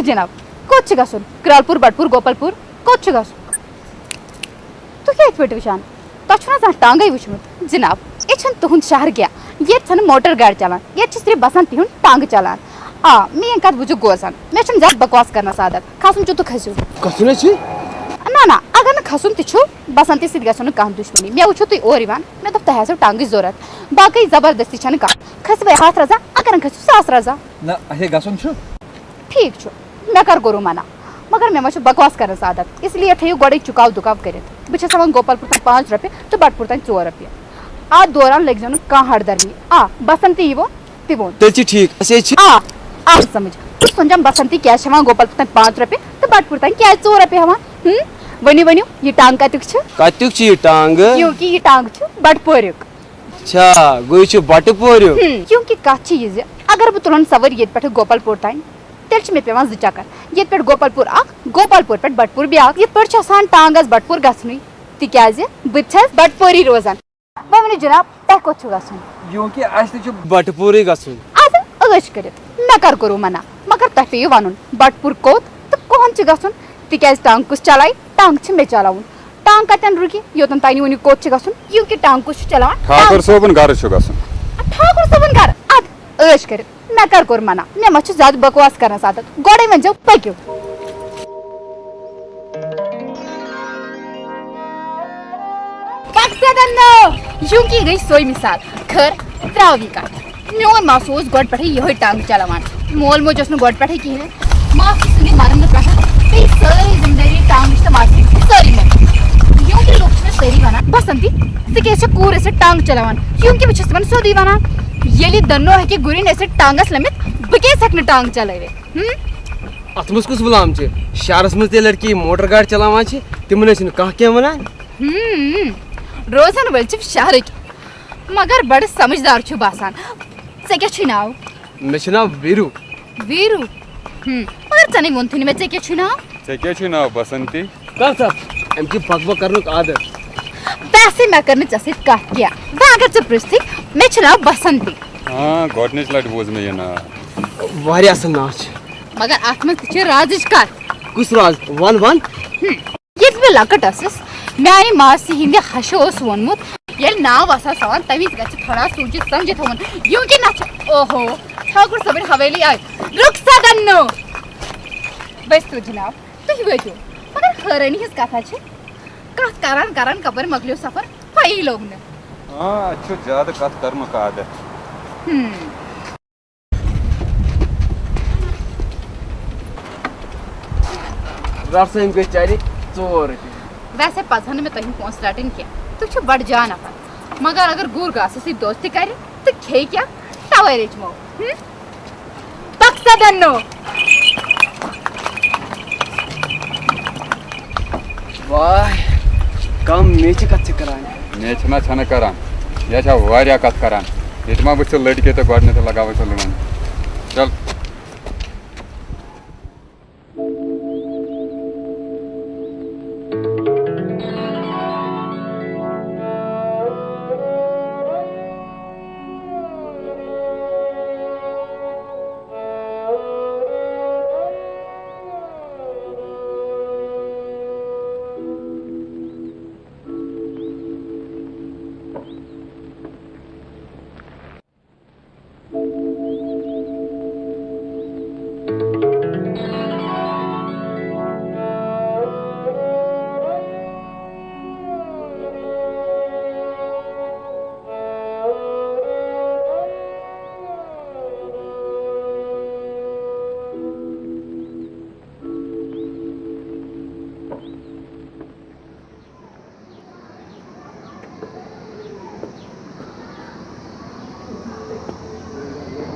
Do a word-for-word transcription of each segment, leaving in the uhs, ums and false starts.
جناب، کوٚت چھُ گژھُن؟ کرالپور، بٹپور، گوپالپور، کوٚت چھُ گژھُن؟ تُہۍ کیٛاہ یِتھ پٲٹھۍ وٕچھان؟ تۄہہِ چھُو نہ زانٛہہ ٹانٛگَے وٕچھمُت؟ جناب، یہِ چھُنہٕ تُہُنٛد شہر کینٛہہ۔ ییٚتہِ چھَنہٕ موٹر گاڑِ چلان، ییٚتہِ چھِ صرف بسنتی ہُنٛد ٹانٛگہٕ چلان۔ آ، میٛٲنۍ کَتھ بوٗزِو غور سان، مےٚ چھُنہٕ زیادٕ بکواس کرنَس عادت۔ کھسُن چھُو تہٕ کھٔسِو۔ کھسُن حظ چھِ۔ نہ نہ، اگر نہٕ کھسُن تہِ چھُ، بسنتی سۭتۍ گژھیو نہٕ کانٛہہ دُشمنی۔ مےٚ وٕچھِو تُہۍ اورٕ یِوان، مےٚ دوٚپ تۄہہِ آسیو ٹانٛگٕچ ضوٚرَتھ۔ باقٕے زبردستی چھَنہٕ کانٛہہ۔ کھٔسِو ہے ہَتھ رَزا، اگر نہٕ کھٔسِو ساس رَزا۔ نہ، اَسے گژھُن چھُ۔ ٹھیٖک چھُ، مےٚ کر کوٚروٕ منع؟ مگر مےٚ ما چھُ بکواس کرنس عادت، اس لیے تھٲیِو گۄڈے چُکاو دُکاو کٔرِتھ۔ بہٕ چھَس ہٮ۪وان گوپالپور تام پانٛژھ رۄپیہِ تہٕ بٹپور تام ژور رۄپیہِ۔ اتھ دوران لٔگۍ زیو نہٕ کانٛہہ ہٹ درمی۔ آ، بسنتی یہِ ووٚن، تہِ ووٚن۔ تیٚلہِ چھِ ٹھیٖک، أسۍ حظ چھِ۔ آ، آ سمجھ۔ بہٕ چھُس سونٛچان بسنتی کیٛازِ چھِ ہٮ۪وان گوپالپور تام پانٛژھ رۄپیہِ تہٕ بٹپور تام کیٛازِ ژور رۄپیہِ ہٮ۪وان؟ ہُم؟ ؤنِو، ؤنِو، یہِ ٹانٛگ کتیُک چھُ؟ کتیُک چھُ یہِ ٹانٛگہٕ؟ کیونکہ یہِ ٹانٛگہٕ چھُ بٹپوریُک۔ اچھا، گوٚو یہِ چھُ بٹہٕ پوریُک۔ ہم، کیونکہ کتھ چھِ یہِ زِ اگر بہٕ تُلن سوٲرۍ ییٚتہِ پٮ۪ٹھٕ گوپال پوٗر تام، تیٚلہِ چھِ مےٚ پٮ۪وان زٕ چکر، ییٚتہِ پٮ۪ٹھ گوپال پوٗر اکھ، گوپال پوٗر پٮ۪ٹھ بٹہٕ پوٗر بیٛاکھ۔ یِتھ پٲٹھۍ چھُ آسان ٹانٛگس بٹہٕ پوٗر گژھنُے، تِکیٛازِ بہٕ تہِ چھَس بٹہٕ پوٗری روزان۔ وۄنۍ ؤنِو جناب، تۄہہِ کوٚت چھُو گژھُن؟ یوٗنٛکہِ اَسہِ تہِ چھُ بٹہٕ پوٗرٕے گژھُن۔ اَدٕ عٲش کٔرِتھ، مےٚ کر کوٚروٕ منع؟ مگر تۄہہِ پیٚیِو وَنُن، بٹہٕ پوٗر کوٚت تہٕ کۄہَن چھُ گژھُن، تِکیٛازِ ٹانٛگہٕ کُس چلایہِ؟ ٹانٛگہٕ چھِ مےٚ چلاوُن۔ ٹانٛگ کتٮ۪ن رُکہِ؟ یوٚتن تانۍ ؤنِو کوٚت چھُ گژھُن، یہِ کہِ ٹانٛگ کُس چھُ چلاوان؟ ٹھاکُر صٲبُن گرٕ چھُ گژھُن۔ ٹھاکُر صٲبُن گرٕ؟ ادٕ عٲش کٔرِتھ، مےٚ کر کوٚر منع؟ مےٚ ما چھُ زیادٕ بکواس کرنس عادت؟ گۄڈے ؤنۍ زیو پٔکِو۔ مقصدن نو، یوٗکی گٔے سۄے مثال۔ خٲر، ترٛاو یہِ کتھ۔ میون ماسہٕ اوس گۄڈٕ پٮ۪ٹھٕے یِہوٚے ٹانٛگہٕ چلاوان۔ مول موج اوس نہٕ گۄڈٕ پٮ۪ٹھٕے کِہیٖنۍ۔ ماسہٕ سٕنٛدِ مرنہٕ پٮ۪ٹھٕ پیٚیہِ سٲرٕے ذمہٕ دٲری ٹانٛگٕچ تہٕ ماسہِ ہٕنٛز، سٲرٕے مےٚ۔ یوٗنٛکہِ لُکھ چھِ مےٚ سٲری وَنان، "بسنتی، ژٕ کیٛازِ چھَکھ کوٗر ٲسِتھ ٹانٛگہٕ چلاوان؟" یوٗنٛکہِ بہٕ چھَس تِمَن سیوٚدُے وَنان، "ییٚلہِ دَنٛدنو ہٮ۪کہِ گُرِنۍ ٲسِتھ ٹانٛگَس لٔمِتھ، بہٕ کیٛازِ ہٮ۪کہٕ نہٕ ٹانٛگہٕ چلٲوِتھ؟ ہُم؟" اَتھ منٛز کُس غلام چھِ؟ شہرَس منٛز تہِ لٔڑکی موٹر گاڑِ چلاوان چھِ، تِمَن ٲسۍ نہٕ کانٛہہ کینٛہہ وَنان۔ ہُم، روزَن وٲلۍ چھِ شہرٕکۍ۔ مگر بڑٕ سمجھدار چھُ باسان۔ ژےٚ کیٛاہ چھُے ناو؟ مےٚ چھُ ناو ویٖروٗ۔ ویٖروٗ؟ ہم، مگر ژےٚ نے ووٚنتھٕے نہٕ مےٚ، ژےٚ کیٛاہ چھُے ناو؟ ژےٚ کیٛاہ چھُے ناو، بسنتی؟ کر ژٕ؟ أمۍ چھِ بک بک کرنُک عادت۔ ویسے مےٚ کٔر نہٕ ژےٚ سۭتۍ کتھ کینٛہہ۔ وۄنۍ اگر ژٕ پرٛژھتھٕے، مےٚ چھُ ناو بسنتی۔ آ، گۄڈٕنِچ لٹہِ بوٗز مےٚ یہِ ناو۔ واریاہ اصل ناو چھُ۔ مگر اتھ منٛز تہِ چھِ رازٕچ کتھ۔ کُس راز؟ ون ون۔ ہم۔ ییٚلہِ بہٕ لۄکٕٹ ٲسٕس، میانہِ ماسہِ ہٕنٛدِ ہشہِ اوس ووٚنمُت، ییٚلہِ ناو آسہِ آسان، تَمہِ وِزِ گژھِ تھوڑا سوٗنٛچِتھ سَمجِتھ تھاوُن۔ یوٗنٛکہِ نہ چھِ، اوہو، ٹھاکُر صٲبٕنۍ حویلی آیہِ۔ رُخسا دَننو۔ ؤسۍتو جِناب، تُہۍ وٲتِو۔ مگر حٲرٲنی ہٕنٛز کَتھا چھِ، کَتھ کَران کَران کَپٲرۍ مۄکلیو سفر، پَیی لوٚگ نہٕ۔ آ، اَتہِ چھُ زیادٕ کَتھ کَرنُک عادت۔ ہم۔ رَٹھ سا، یِم گٔے چرِ ژور رۄپیہِ۔ ویسے پزہن نہٕ مےٚ تۄہہِ پونٛسہٕ رٹٕنۍ کینٛہہ، تُہۍ چھِو بڑٕ جان نفر۔ مگر اگر گُر گاسہٕ سۭتۍ دوستی کرِ تہٕ کھیٚیہِ کیٛاہ، توے رٔچھمو۔ ہم؟ پک سا دنو۔ واے، کم میچھِ کتھ چھِ کران۔ میچھِ ما چھنہٕ کران، یہِ چھا واریاہ کتھ کران۔ ییٚتہِ ما وٕچھ ژٕ لٔڑکہٕ تہٕ گۄڈٕنٮ۪تھ لگاوے ژٕ لون۔ چل۔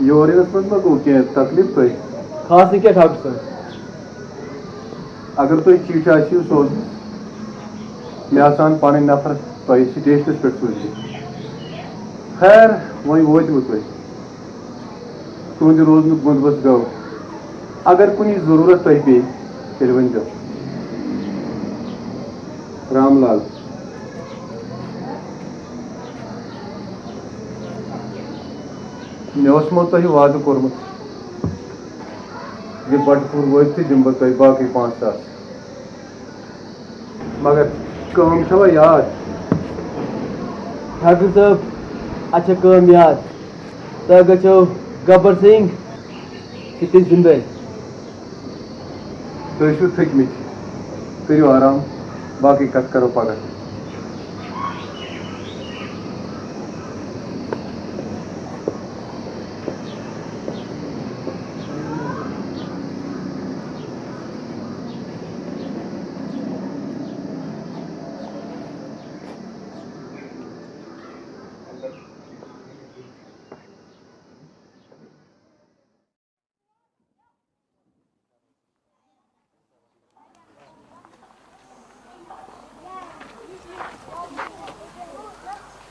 یور یِنَس منٛز ما گوٚو کینٛہہ تکلیٖف تۄہہِ؟ خاص نہٕ کینٛہہ، ڈاکٹر صٲب۔ اگر تۄہہِ چِٹھۍ آسِو سوزمٕژ، مےٚ آسہٕ ہن پنٕنۍ نفر تۄہہِ سٹیشنَس پٮ۪ٹھ سوٗزِتھ۔ خیر، وۄنۍ وٲتِوٕ تُہۍ۔ تُہنٛدِ روزنُک بندوبست گوٚو۔ اگر کُنہِ ضروٗرت تۄہہِ پیٚیہِ، تیٚلہِ ؤنۍزیو۔ رام لال۔ مےٚ اوسمو تۄہہِ وعدٕ کوٚرمُت، یہِ بَٹہٕ پوٗر وٲتِتھ دِمہٕ بہٕ تۄہہِ باقٕے پانٛژھ ساس۔ مگر کٲم چھَوا یاد؟ ٹھاکر صٲب، اَتھ چھےٚ کٲم یاد۔ تۄہہِ گژھیو گبر سنگھ تہِ تہِ زِندَے۔ تُہۍ ٲسِو تھٔکمٕتۍ، کٔرِو آرام، باقٕے کَتھ کَرو پَگاہ۔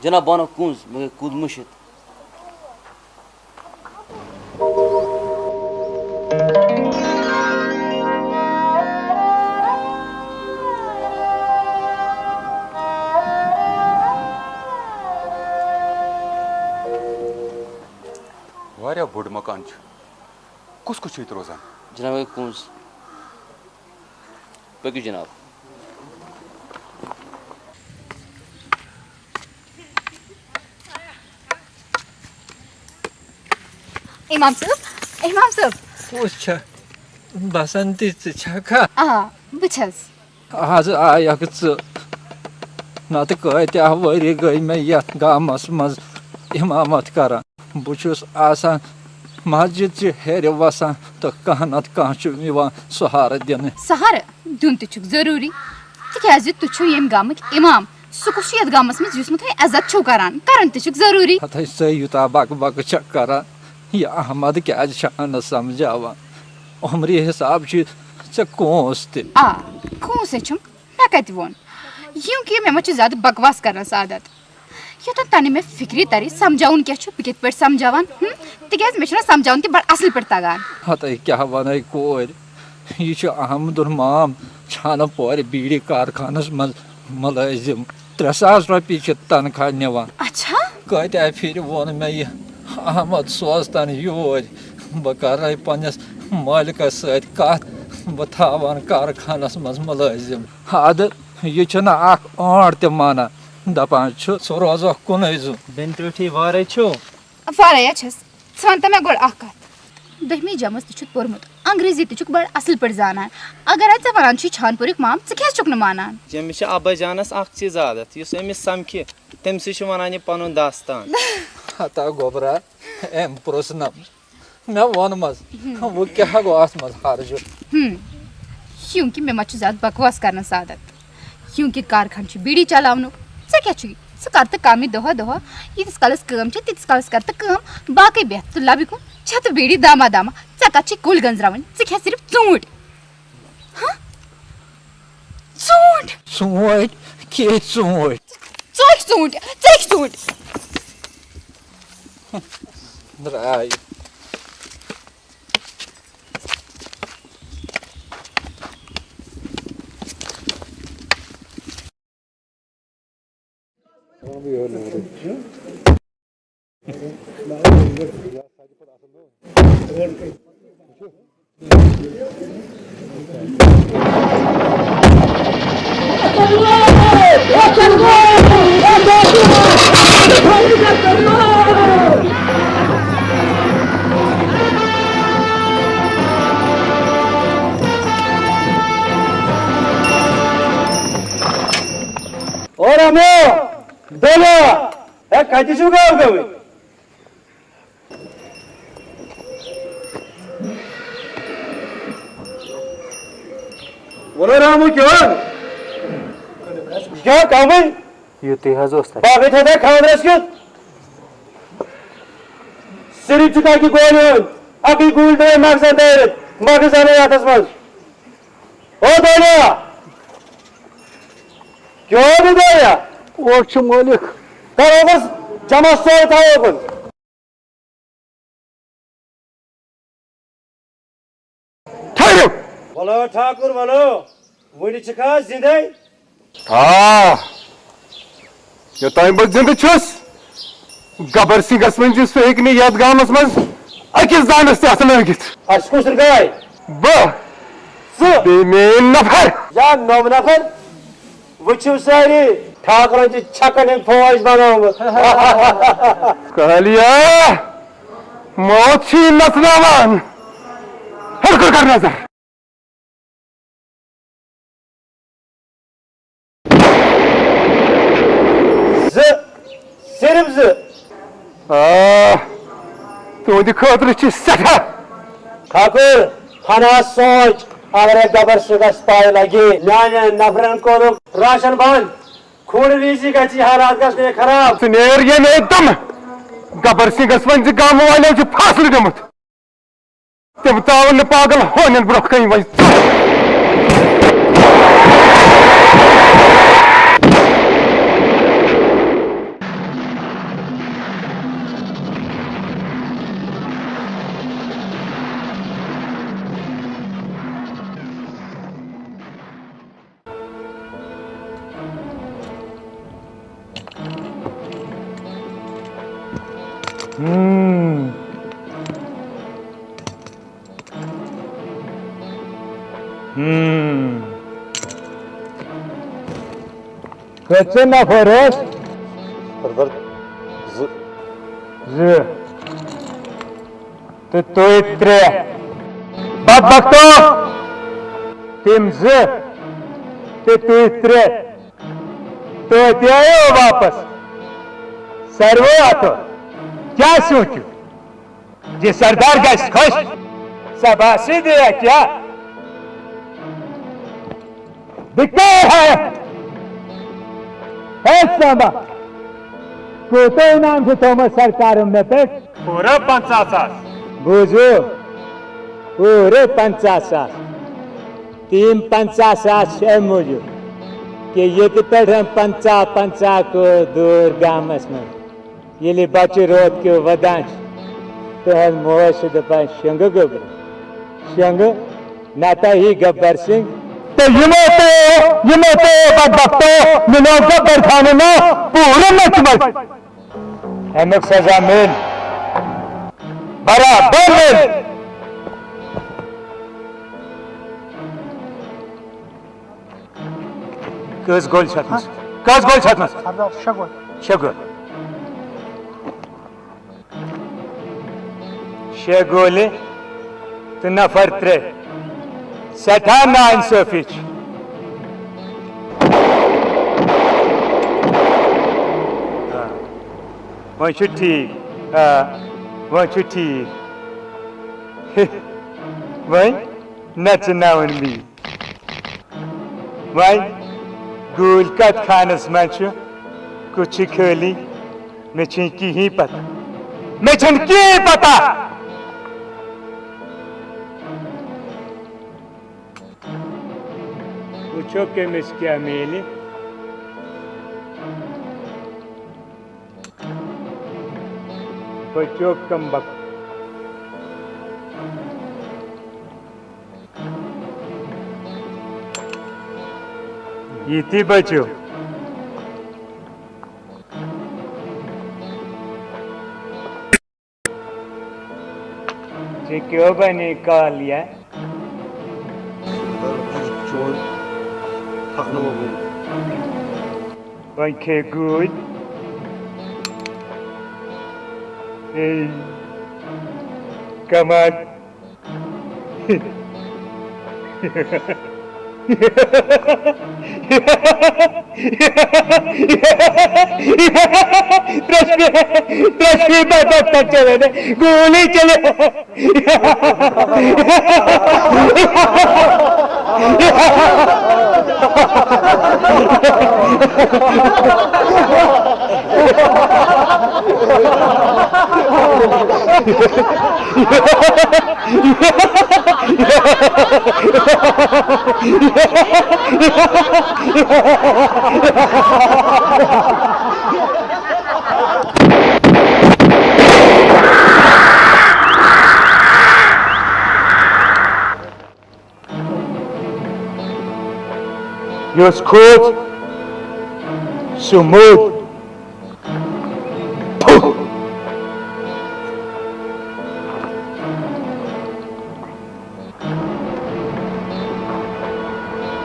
جناب، بہٕ اَنو کُنٛز، مےٚ گٔے کُد مٔشِتھ۔ واریاہ بوٚڑ مکان چھُ۔ کُس کُس چھُ ییٚتہِ روزان؟ جناب، گٔے کُنٛز۔ پٔکِو جناب۔ امام صٲب، امام صٲب۔ کُس چھےٚ؟ بسنتی، ژٕ چھکھا؟ آ، بہٕ چھَس۔ آز آیکھ ژٕ، نتہٕ کۭتیاہ ؤری گٔے مےٚ یتھ گامس منٛز امامت کران۔ بہٕ چھُس آسان مسجد چہِ ہیرِ وسان تہٕ کانٛہہ نتہٕ کانٛہہ چھُ یِوان سہارٕ دِنہٕ۔ سہارٕ دیُن تہِ چھُکھ ضروٗری، تِکیازِ تُہۍ چھِو ییٚمہِ گامٕکۍ امام۔ سُہ کُس چھُ یتھ گامس منٛز یُس نہٕ تۄہہِ عزت چھِو کران؟ کرُن تہِ چھُکھ ضروٗری۔ ہتھے ژٕ یوٗتاہ بکہٕ بکہٕ چھکھ کران، یہِ احمد کیازِ چھکھ نہٕ سمجھاوان؟ عمری حساب چھِ ژےٚ کونٛس تہِ۔ آ، کونٛسے چھُم، مےٚ کتہِ ووٚن؟ یِم کہِ مےٚ ما چھُ زیادٕ بکواس کرنس عادت۔ یوٚتام تانۍ مےٚ فکرِ ترِ سمجھاوُن کیٛاہ چھُ، بہٕ کِتھ پٲٹھۍ سمجھاوان؟ ہُم؟ تِکیٛازِ مےٚ چھُنہ سمجھاوُن تہِ بڑٕ اصل پٲٹھۍ تگان۔ ہتے کیٛاہ ونَے کورِ، یہِ چھُ احمدُن مام چھانہٕ پورِ بیٖڑی کارخانس منٛز مُلٲزِم۔ ترٛےٚ ساس رۄپیہِ چھِ تنخواہ نِوان۔ اچھا؟ کٲتیٛاہ پھِرِ ووٚن مےٚ یہِ احمد سوز تن یوٗرۍ، بہٕ کرے پننِس مٲلکس سۭتۍ کتھ، بہٕ تھاوان کارخانس منٛز مُلٲزِم۔ ادٕ یہِ چھُنہٕ اکھ ٲنٹ تہِ مانان، دپان چھُ، "ژٕ روزکھ کُنُے زوٚن۔" بٮ۪نہِ ٹٲٹھی وارے چھِو؟ وارے ہا چھَس۔ ژٕ وَن تہٕ مےٚ گۄڈٕ اکھ کتھ۔ دٔہمہِ جمٲژ تہِ چھُتھ پوٚرمُت، انگریزی تہِ چھُکھ بڑٕ اصل پٲٹھۍ زانان۔ اگر ژےٚ ونان چھُے چھانپوٗرٕکۍ مام، ژٕ کیٛازِ چھُکھ نہٕ مانان؟ ییٚمِس چھِ ابا جانس اکھ چیٖز عادت، یُس أمِس سمکھِ، تٔمۍ سٕے چھُ ونان یہِ پنُن داستان۔ ہتا گوبرا، أمۍ پرٛژھ نہٕ۔ مےٚ ووٚنمَس، ہم۔ وۄنۍ کیٛاہ گوٚو اَتھ منٛز حرجہِ؟ ہم۔ کیونکہ مےٚ ما چھُ زیادٕ بکواس کرنَس عادت۔ کیونکہ کارخان چھُ بیٖڑی چلاونُک۔ ژےٚ کیٛاہ چھُے؟ ژٕ کر تہٕ کامہِ دۄہا دۄہا۔ ییٖتِس کالس کٲم چھےٚ، تیٖتِس کالس کر تہٕ کٲم۔ باقٕے بیٚہہ تہٕ لبہِ کُن، چےٚ تہٕ بیٖڑی داما داما۔ ژےٚ کتھ چھے کُلۍ گنٛزراوٕنۍ؟ ژٕ کھےٚ صرف ژوٗنٛٹھۍ۔ ہہ؟ ژوٗنٛٹھۍ؟ ژوٗنٛٹھۍ؟ کیٛاہ ژوٗنٛٹھۍ؟ ژٕ کھےٚ ژوٗنٛٹھۍ، ژٕ کھےٚ ژوٗنٛٹھۍ۔ درٛاے۔ اور ہمو دولیا، ہے کتی چھو گاو گوی؟ وَلہٕ رامو کیٛاہ؟ یہِ چھا کَمٕے؟ یُتُے حظ اوس تَتہِ۔ باقٕے تھٲے تۄہہِ خانٛدرَس کیُتھ۔ صرف چھُ تۄہہِ کہِ گولہِ ہُنٛد، اَکٕے گوٗلۍ تھٲے مغزَن دٲرِتھ، مغز اَنو اَتھَس منٛز۔ او دولیا! کیٛاہ ہو دولیا؟ اوٹ چھُ مٲلِک۔ کَر اوکُن جمع سورُے تھاو اوکُن۔ ٹھٔہرِو۔ وَلہٕ ٹھاکُر وَلہٕ، وُنہِ چھِکھا زِندَے؟ آ، یوٚتام بہٕ زِندٕ چھُس، گبر سِنگھَس ؤنۍ زِ سُہ ہیٚکہِ نہٕ یَتھ گامَس منٛز أکِس دانَس تہِ اَتھٕ لٲگِتھ۔ اَسہِ کُس رِگاے؟ بہٕ۔ ژٕ۔ بیٚیہِ میٲنۍ نفر۔ یا نو نفر۔ وٕچھِو سٲری، ٹھاکرن چھِ چھکن ہٕنٛدۍ فوج بنٲومٕژ۔ کالیا، موت چھِ نژناوان۔ ہیوٚر کر نظر۔ زٕ، صرف زٕ۔ آ، تُہنٛدِ خٲطرٕ چھِ سٮ۪ٹھاہ۔ ٹھاکُر، ہنا سونٛچ، اگرے گبر سنگھس پاے لگہِ۔ میانٮ۪ن نفرن کوٚرُکھ راشن بنٛد۔ خوٗنہٕ وِزِ گژھِ یہِ حالات گژھنٕے خراب۔ ژٕ نیر ییٚمہِ دم گبر سنگھس ونہِ زِ گامہٕ والٮ۪و چھُ فٲصلہٕ دیُمُت۔ تِم تاون نہٕ پاگل ہونٮ۪ن برونٛہہ کنہِ وۄنۍ۔ ہم۔ ہم۔ کٔژ نفر ٲسۍ؟ برابر زٕ۔ زٕ۔ تہٕ تُہۍ ترٛےٚ۔ بدبختو! تِم زٕ تہٕ تُہۍ ترٛےٚ۔ توتہِ آیو واپس۔ ساروٕے اتھو۔ کیٛاہ سوٗنٛچِو؟ یہِ سردار گژھِ خۄش۔ شاباشی دِیا کیٛاہ؟ بہٕ کیٛاہ ہے؟ ہے ساما، کوٗتاہ انعام چھُ تھوٚومُت سرکارن مےٚ پٮ۪ٹھ؟ پوٗرٕ پنٛژاہ ساس۔ بوٗزِو، پوٗرٕ پنٛژاہ ساس۔ تِم پنٛژاہ ساس چھِ اَمہِ موٗجوٗب کہِ ییٚتہِ پٮ۪ٹھ پنٛژاہ پنٛژاہ کور دوٗر گامس منٛز۔ ییٚلہِ بچہِ روت کیو ودان چھِ، تِہنٛز موج چھِ دپان، "شنگہٕ گوٚبرا، شنگہٕ، نتہٕ یی گبر سنگھ۔" تہٕ یِمو تہِ، یِمو تہِ بدبختو مِلیو گبر خانہٕ ناو پوٗرٕ نٔژمٕژ۔ اَمیُک سزا میلہِ، برابر میلہِ۔ کٔژ گولہِ چھِ اَتھ منٛز؟ کٔژ گولہِ چھِ اَتھ منٛز؟ سردار، شےٚ گولہِ۔ شےٚ گولہِ۔ شےٚ گولہِ تہٕ نفر ترٛےٚ۔ سٮ۪ٹھاہ ناانصٲفی چھِ۔ آ، وۄنۍ چھُ ٹھیٖک۔ آ، وۄنۍ چھُ ٹھیٖک۔ وۄنۍ نژناوُن مےٚ۔ وۄنۍ گوٗلۍ کتھ خانس منٛز چھُ، کُس چھُ خٲلی، مےٚ چھُنہٕ کِہیٖنۍ پتہ۔ مےٚ چھُنہٕ کِہیٖنۍ پتہ۔ وٕچھو کٔمِس کیٛاہ میلہِ۔ بچو کم بخت۔ یہِ تہِ بچو۔ ژےٚ کیٛاہ بنے کالیا؟ چون تھکنہٕ وۄنۍ۔ وۄنۍ کھے گوٗلۍ۔ اے، کمال۔ ترٛےٚ چھِ، ترٛےٚ چھِ بے بخت چلے نے، گولی چلے۔ یُس کھوژ، سُہ موٗد۔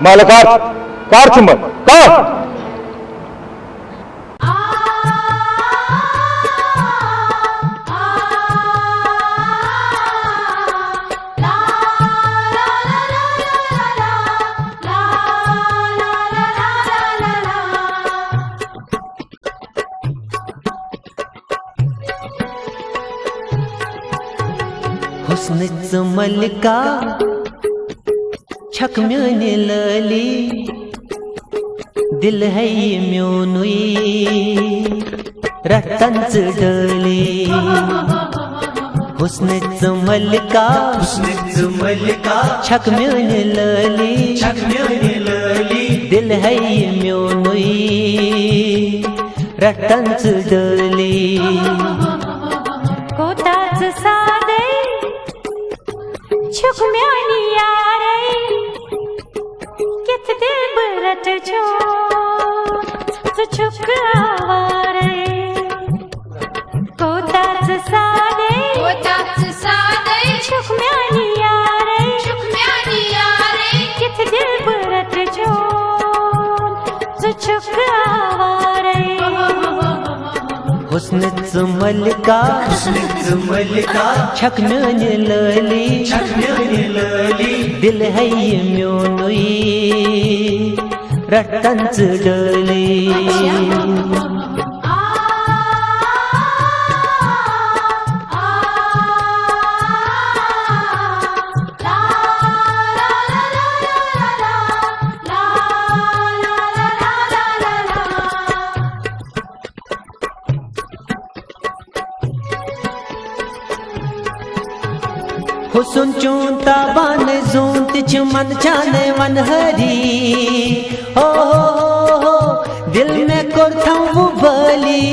مالہٕ کر، کر چھُ مےٚ؟ کر؟ حسنٕچ ژٕ ملکہ چھکھ میٲنۍ لٲلی، دل ہے یہِ میونُے رٹن ژٕ ڈٲلی۔ حسنٕچ ژٕ ملکہ، حسنٕچ ژٕ ملکہ چھکھ میٲنۍ لٲلی، چھکھ میٲنۍ لٲلی۔ دل ہے یہِ میونُے رٹن ژٕ ڈٲلی۔ کوتاہ ژٕ سادے چھُکھ میانہِ یارے، کِتھ دِل بہٕ رٹہٕ چون، ژٕ چھُکھ آوارے۔ کوتاہ ژٕ سادے، کوتاہ ژٕ سادے چھُکھ میانہِ یارے، چھُکھ میانہِ یارے۔ کِتھ دِل بہٕ رٹہٕ چون، ژٕ چھُکھ آوارے۔ حسنٕچ ژٕ ملکہ، حسنٕچ ژٕ ملکہ چھکھ میٲنۍ لٲلی، چھکھ میٲنۍ لٲلی۔ دل ہے یہِ میونُے رٹن ژٕ ڈٲلی۔ حسن چون تابان زون تہِ چھِ منٛدچھانَے وَنہٕ ہٲری۔ ہو، ہو، ہو، ہو، دِل مےٚ کوٚر تھَم وُبٲلی۔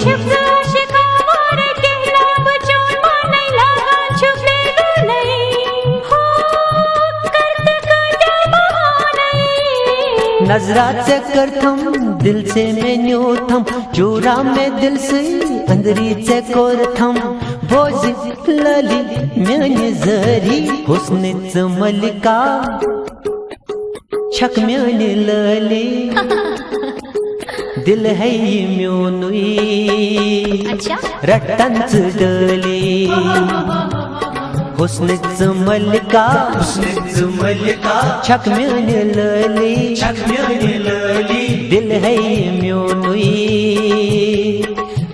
چھَکھ ژٕ عاشق آوارٕ کِنہٕ نہٕ بہٕ چون مانَے لاگان چھُکھ لیلوٗنَے۔ ہو، کر تہٕ کۭتیٛاہ بہانَے۔ نظرا ژےٚ کٔر تھَم، دِل سے مےٚ نیوٗ تھَم۔ چوٗرا مےٚ دِل سٕے أنٛدری ژےٚ کوٚر تھَم۔ بوزِ لٲلی میٛانہِ زٲری، حُسنٕچ ژٕ ملکہ چھَکھ میٛانہِ لٲلی۔ دِل ہے یہِ میونُے، اچھا۔ رَٹَن ژٕ ڈٲلی۔ حُسنٕچ ژٕ ملکہ، حُسنٕچ ژٕ ملکہ چھَکھ میٛانہِ لٲلی، چھَکھ میٛانہِ لٲلی۔ دِل ہے یہِ میونُے،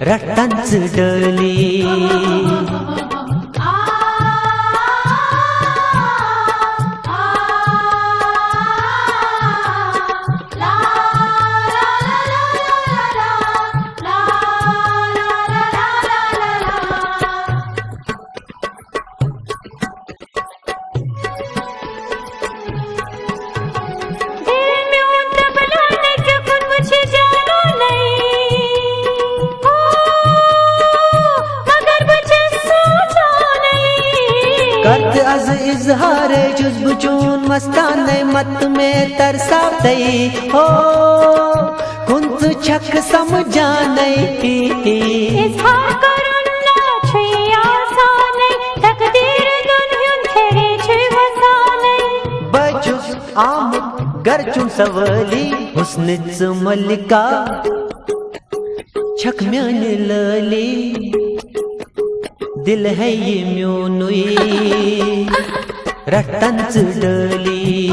رَٹَن ژٕ ڈٲلی۔ دِل میون تبلانَے ژےٚ کُن وٕچھِ جانانَے۔ ہو، مگر بہٕ چھَس سونٛچانَے۔ کر تہٕ از اظہارے، چھُس بہٕ چون مستانَے، مت مےٚ ترساوتَے۔ ہو، کُن ژٕ چھَکھ سمجھانَے۔ اظہار کرُن نہ چھُے آسانَے، تقدیٖر دۄن ہُنٛد پھیرے چھُے وسانَے۔ بہٕ چھُس آمُت گرٕ چون سوٲلی، حُسنٕچ ژٕ ملکہ چھَکھ میٛانہِ لٲلی۔ دِل ہے یہِ میونُے، رَٹَن ژٕ ڈٲلی۔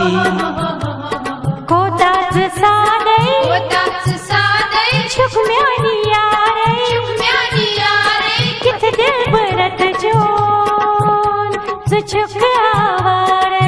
کوتاہ ژٕ سادَے، کوتاہ ژٕ سادَے چھُکھ میٛانہِ یارَے، چھُکھ میٛانہِ یارَے۔ کِتھ دِل بہٕ رَٹہٕ چون، ژٕ چھُکھ آوارَے۔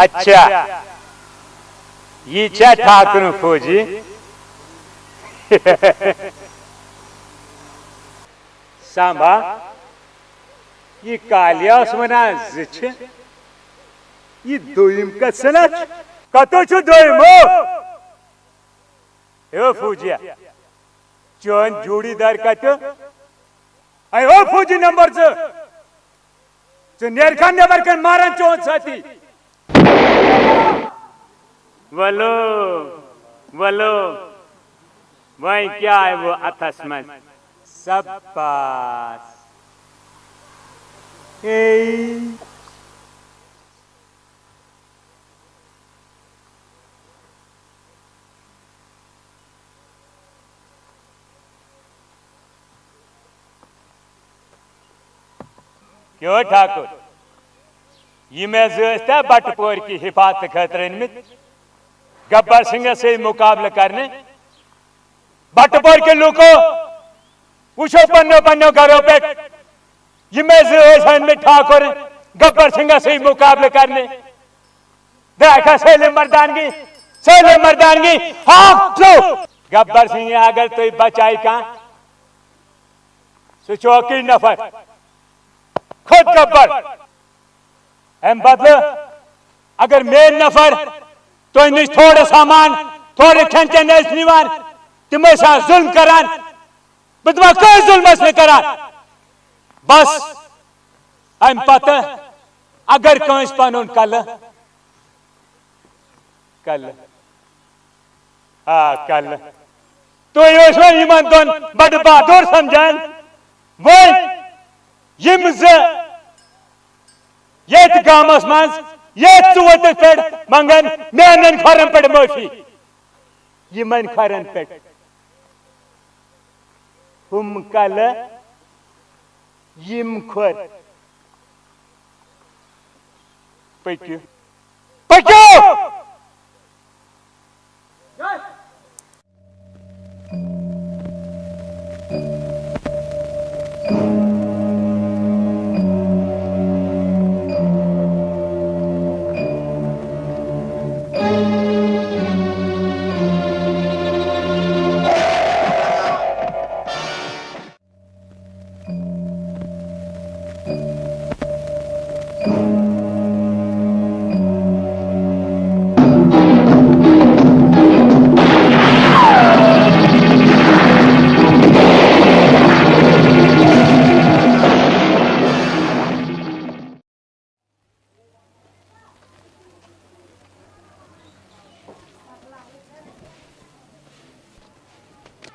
اچھا، یہِ چھا ٹھاکرُن فوجی؟ سامبا، یہِ کالیا اوس ونان زٕ چھِ، یہِ دوٚیِم کتھ سنا چھُ؟ کتو چھُ دوٚیِم؟ ہو، ہے فوجیا، چون جوڑی دار کتہِ؟ اے ہو فوجی نمبر زٕ، ژٕ نیرکھا نٮ۪بر کَنہِ ماران چون سٲتھی؟ ولو، ولو، وۄنۍ کیٛاہ آیوٕ اَتھس منٛز؟ سباس۔ اے۔ کیو ٹھاکر، یِم حظ ٲسۍ تہ بٹہٕ پورِ کہِ حفاظتہٕ خٲطرٕ أنمٕتۍ گبر سنگھس سۭتۍ مقابلہٕ کرنہِ۔ بٹہٕ پورِ کہِ لوٗکو، وٕچھو پننیو پننیو گرو پٮ۪ٹھ، یِم حظ ٲسۍ أنمٕتۍ ٹھاکر گبر سنگھس سۭتۍ مقابلہٕ کرنہِ۔ درٛاے کھا سٲلِم مردانگی، سٲلِم مردانگی، ہاکھ ترٛوو۔ گبر سنگھ، اگر تُہۍ بچایہِ کانٛہہ، سُہ چھُ اَکُے نفر، خود گبر۔ اَمہِ بدلہٕ اگر میٲنۍ نفر تۄہہِ نِش تھوڑا سامان، تھوڑا کھٮ۪ن چٮ۪ن ٲسۍ نِوان، تِم ٲسۍ آز ظُلم کران۔ بہٕ دَپان، کٕہٕنۍ ظُلم ٲسۍ نہٕ کران۔ بس، اَمہِ پتہٕ اگر کٲنٛسہِ پنُن کلہٕ، کلہٕ، آ، کلہٕ، تُہۍ ٲسوا یِمن دۄن بڑٕ بہادُر سمجھان؟ وۄنۍ یِم زٕ ییٚتہِ گامس منٛز ییٚتہِ ژٕ ووٚتُتھ پٮ۪ٹھ منٛگن میانٮ۪ن کھۄرن پٮ۪ٹھ معٲفی، یِمن کھۄرن پٮ۪ٹھ۔ ہُم کلہٕ، یِم کھۄر۔ پٔکِو۔ پٔکِو!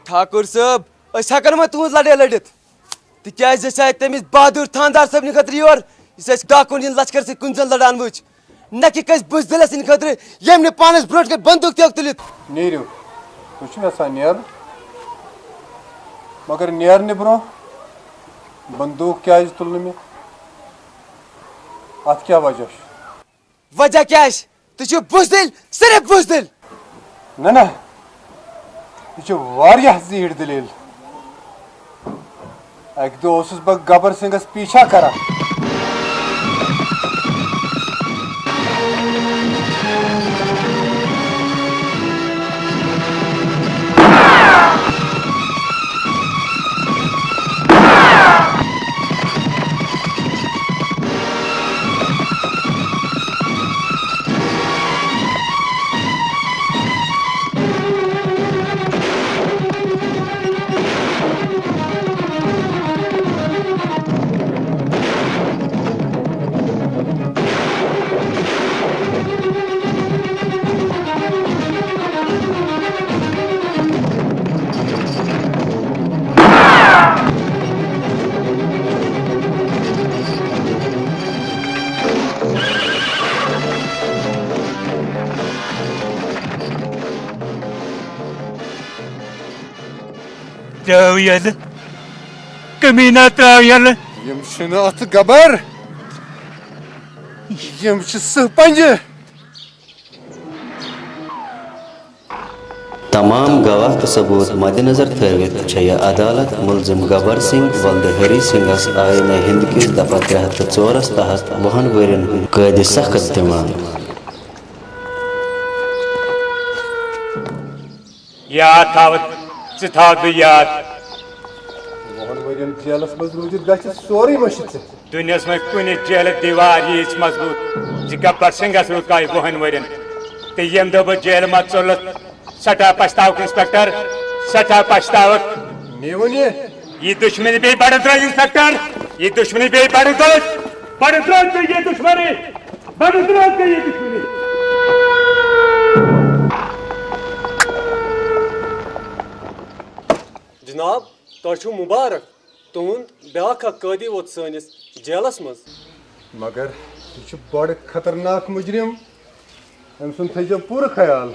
ٹھاکر صٲب، أسۍ ہٮ۪کو نہٕ وۄنۍ تُہنٛز لڑٲے لٔڑِتھ، تِکیازِ أسۍ آے تٔمِس بہادُر تھاندار صٲبنہِ خٲطرٕ یور، یُس اَسہِ ڈاکوٗن یِن لشکر سۭتۍ کُنہِ زٔنۍ لڑان وٕچھ، نہ کہِ کٲنٛسہِ بُزدِلس ہِنٛدِ خٲطرٕ، ییٚمۍ نہٕ پانس برونٛٹھ کَنہِ بندوٗق تہِ ہیوٚک تُلِتھ۔ نیٖرِو، تُہۍ چھِو یژھان نیرُن، مگر نیرنہٕ برونٛہہ بندوٗق کیازِ تُل نہٕ مےٚ؟ اتھ کیٛاہ وجہ چھُ؟ وجہ کیٛاہ آسہِ؟ تُہۍ چھِو بُزدِل، صرف بُزدِل۔ نہ، نہ، یہِ چھِ واریاہ زیٖٹھ دٔلیٖل۔ اَکہِ دۄہ اوسُس بہٕ گبر سنگھس پیچھا کران۔ ترٛاو یَلہٕ۔ کمیٖنا، ترٛاو یَلہٕ۔ یِم چھِنہٕ اَتھ گبر۔ یِم چھِ سٕہہ پنجہِ۔ تمام گواہ تہٕ ثبوت مدنظر تھٲوِتھ چھےٚ یہِ عدالت ملزم گبر سنگھ ولدِ ہری سنگھس آئینِ ہند کِس دفعہ ترٛےٚ ہتھ تہٕ ژورس تحت وُہن ؤرین ہُنٛد قٲدِ سخت دِوان۔ یاد تھاوتھ، ژٕ تھاوتھ بہٕ یاد۔ وُہن ؤرین جیلس منٛز روٗزِتھ گژھِ سورُے مٔشِتھ ژےٚ۔ دُنیاہس منٛز کُنہِ جیلہٕ دیوار ییٖژ مضبوٗط زِ گبر سنگھس رُکایہِ وُہن ؤرین۔ تہٕ ییٚمہِ دۄہ بہٕ جیلہٕ منٛز ژوٚلُس، سٮ۪ٹھاہ پچھتاوُکھ انسپکٹر، سٮ۪ٹھاہ پچھتاوُکھ۔ مےٚ ووٚن یہِ۔ یہِ دُشمنی بیٚیہِ بڑٕ ترٛٲوِو انسپکٹر، یہِ دُشمنی بیٚیہِ بڑٕ ترٛٲوِو، بڑٕ ترٛٲوِو یہِ دُشمنی، بڑٕ ترٛٲوِو یہِ دُشمنی۔ جناب، تۄہہِ چھُو مُبارک، تُہُنٛد بیٛاکھ اکھ قٲدی ووت سٲنِس جیلس منٛز۔ مگر یہِ چھُ بڑٕ خطرناک مُجرِم، أمۍ سُنٛد تھٲیزیو پوٗرٕ خیال۔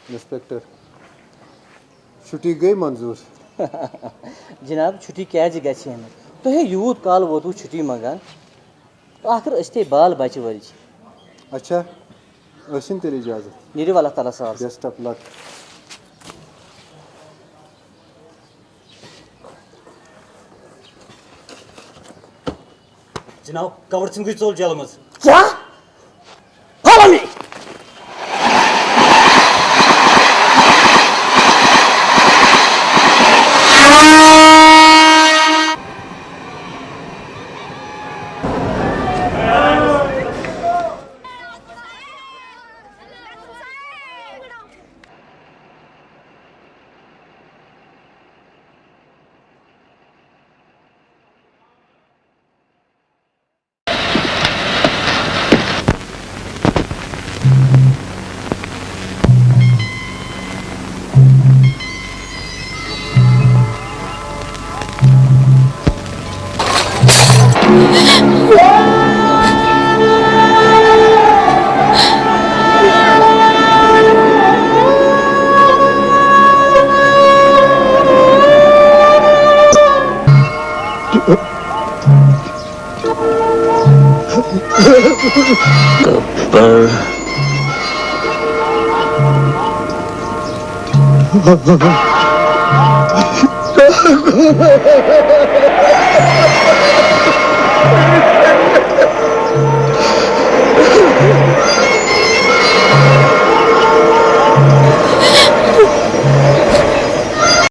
انسپکٹر، چھُٹی گٔے منظوٗر؟ جناب، چھُٹی کیٛازِ گژھِ ہے نہٕ؟ تۄہہِ ہے یوٗت کال ووتوٕ چھُٹی منٛگان۔ ٲخٕر أسۍ تہِ بال بچہٕ وٲلۍ چھِ۔ اچھا، ٲسِن تیٚلہِ اجازت۔ نیٖرِو اللہ تعالیٰ سوال۔ Best of luck۔ جناب، کور سنگھٕے ژوٚل جیلہٕ منٛز۔ کیٛاہ؟ Follow me۔ گبر۔